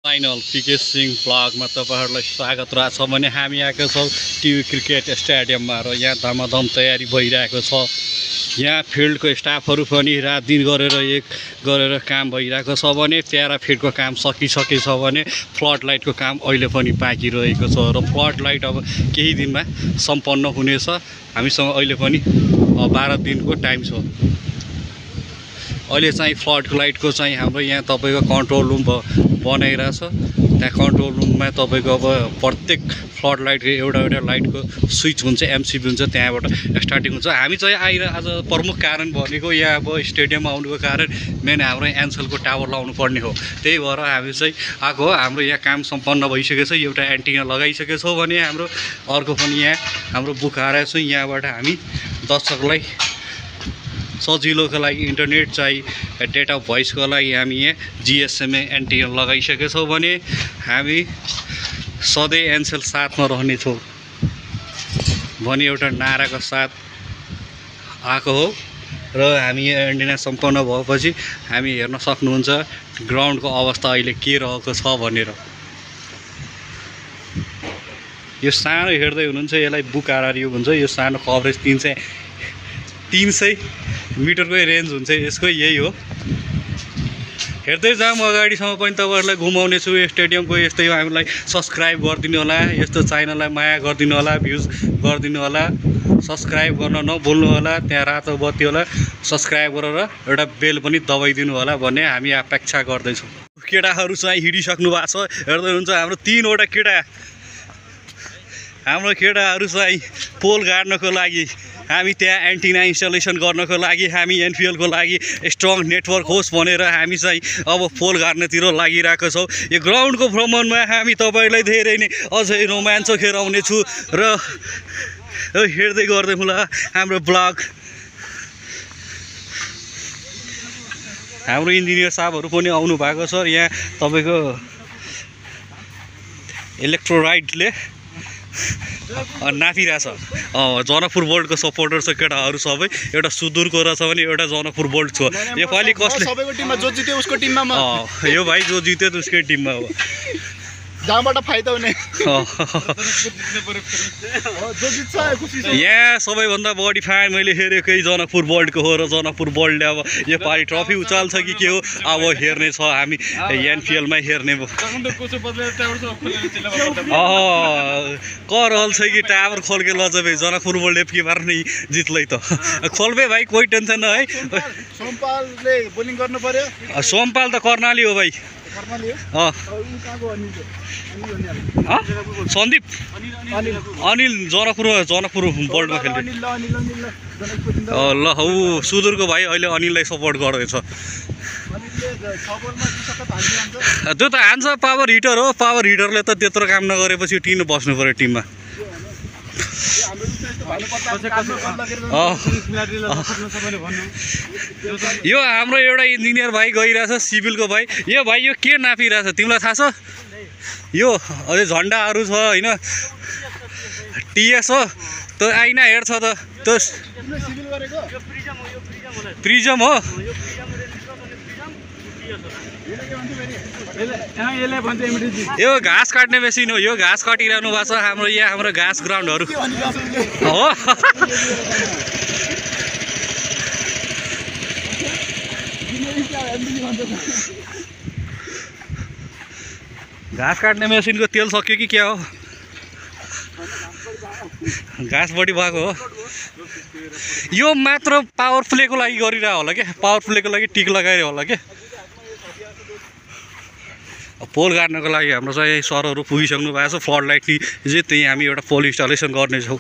Final पीके सिंह ब्लगमा तपाईहरुलाई स्वागत रहेछ भने हामी आएको छौं टिभी क्रिकेट स्टेडियममा र यहाँ धमाधम तयारी भइरहेको छ। यहाँ फिल्डको स्टाफहरु पनि रात दिन गरेर काम भइरहेको छ भने प्याराफिटको काम सकिसकेछ भने फ्लड लाइटको काम अहिले पनि बाँकी रहेको छ र फ्लड लाइट अब केही दिनमा सम्पन्न हुनेछ। हामीसँग अहिले पनि 12 दिनको टाइम छ। अहिले चाहिँ फ्लड लाइटको चाहिँ हाम्रो यहाँ तपाईको कन्ट्रोल रुम बनाइरहेछ। त्यहाँ कन्ट्रोल रुममा तपाईको अब प्रत्येक फ्लड लाइटको एउटा लाइटको स्विच हुन्छ, एमसीबी हुन्छ, त्यहाँबाट स्टार्टिङ हुन्छ। हामी चाहिँ आज प्रमुख कारण भनेको यहाँ अब स्टेडियममा आउनुको कारण मेन हाम्रो एनसेलको टावर लाउनु पर्ने हो। त्यही भएर हामी चाहिँ आएको हो। हाम्रो यहाँ काम सम्पन्न भइसकेको छ। एउटा एन्टिना लगाइसकेको छौँ भने हाम्रो अर्को पनि यहाँ हाम्रो बुक आएको छ। यहाँबाट हामी दर्शकलाई सजिलोको लागि इन्टरनेट चाहिँ डेटा भोइसको लागि हामी यहाँ जीएसएमए एन्टिना लगाइसकेको छौँ भने हामी सधैँ एनसेल साथमा रहनेछौँ भनी एउटा नाराको साथ आएको हो। र हामी यहाँ एन्टिना सम्पन्न भएपछि हामी हेर्न सक्नुहुन्छ ग्राउन्डको अवस्था अहिले के रहेको छ भनेर। यो सानो हेर्दै हुनुहुन्छ, यसलाई बुक आरआरयू भन्छ। यो सानो कभरेज 300 मिटरकै रेन्ज हुन्छ यसको। यही हो। हेर्दै जाऊँ अगाडिसम्म पनि तपाईहरुलाई घुमाउने छु। स्टेडियमको यस्तै हो। हामीलाई सब्स्क्राइब गरिदिनु होला, यस्तो च्यानललाई माया गरिदिनु होला, भ्युज गरिदिनु होला, सब्स्क्राइब गर्न नभुल्नु होला। त्यहाँ रातो बत्ती होला, सब्स्क्राइब गरेर एउटा बेल पनि दबाइदिनु होला भन्ने हामी अपेक्षा गर्दैछौँ। केटाहरू चाहिँ हिडिसक्नु भएको छ। हेर्दै हुनुहुन्छ हाम्रो 3वटा केटाहरू चाहिँ पोल गाड्नको लागि हामी त्यहाँ एन्टिना इन्स्टलेसन गर्नको लागि हामी एनपिएलको लागि स्ट्रङ नेटवर्क होस् भनेर हामी चाहिँ अब पोल गाड्नतिर लागिरहेको छौँ। यो ग्राउन्डको भ्रमणमा हामी तपाईलाई धेरै नै अझै रोमाञ्च खेराउने छु र हेर्दै गर्दै होला हाम्रो ब्लग। हाम्रो इन्जिनियर साहबहरू पनि आउनु भएको छ। यहाँ तपाईको इलेक्ट्रोलाइटले नापिरहेछ। जनकपुर बोल्टको सपोर्टर छ केटाहरू सबै। एउटा सुदूरको रहेछ भने एउटा जनकपुर बोल्ट छ। योपालि कसले सबैको टिममा जो जित्यो उसको टिममा म। यो भाइ जो जित्यो उसकै टिममा हो। जहाँबाट फाइदा हुने यहाँ सबैभन्दा बढी फ्यान मैले हेरेकै जनकपुर बोल्टको हो र जनकपुर बोल्टले अब योपालि ट्रफी उचाल्छ कि के हो अब हेर्ने छ। हामी एनपिएलमै हेर्ने करहल छ कि टावर खोल्के लजबे जनकपुर बोल्ट एफके मार्ने जित्लै त खोल्बे भाइ, कोही टेन्सन है। सोमपालले बोलिङ गर्नु पर्यो। सोमपाल त कर्णाली हो भाइ। सन्दीप अनिल जनकपुर बोल्टमा खेल्ने। ल हौ सुदूरको भाइ अहिले अनिललाई सपोर्ट गर्दैछ। त्यो त हान्छ, पावर हिटर हो। पावर हिटरले त त्यत्रो काम नगरेपछि टिम बस्नु पर्यो टिममा। यो हाम्रो एउटा इन्जिनियर भाइ गइरहेछ, सिभिलको भाइ। यो भाइ यो के नापिरहेछ तिमीलाई थाहा छ? यो अझै झन्डाहरू छ होइन, टिएस हो। त्यो आइना हेर्छ त त्यो प्रिजम हो। यो घाँस काट्ने मेसिन हो। यो घाँस काटिरहनु भएको छ। हाम्रो यहाँ हाम्रो घाँस ग्राउन्डहरू हो। घाँस काट्ने मेसिनको तेल सक्यो कि क्या हो? घाँस बढी भएको हो। यो मात्र पावर प्लेको लागि गरिरह होला क्या, पावर प्लेको लागि टिक लगाएर होला क्या। पोल गाड्नको लागि हाम्रो चाहिँ सरहरू पुगिसक्नु भएको छ। फ्लड लाइट चाहिँ त्यही हामी एउटा पोल इन्स्टलेसन गर्नेछौँ।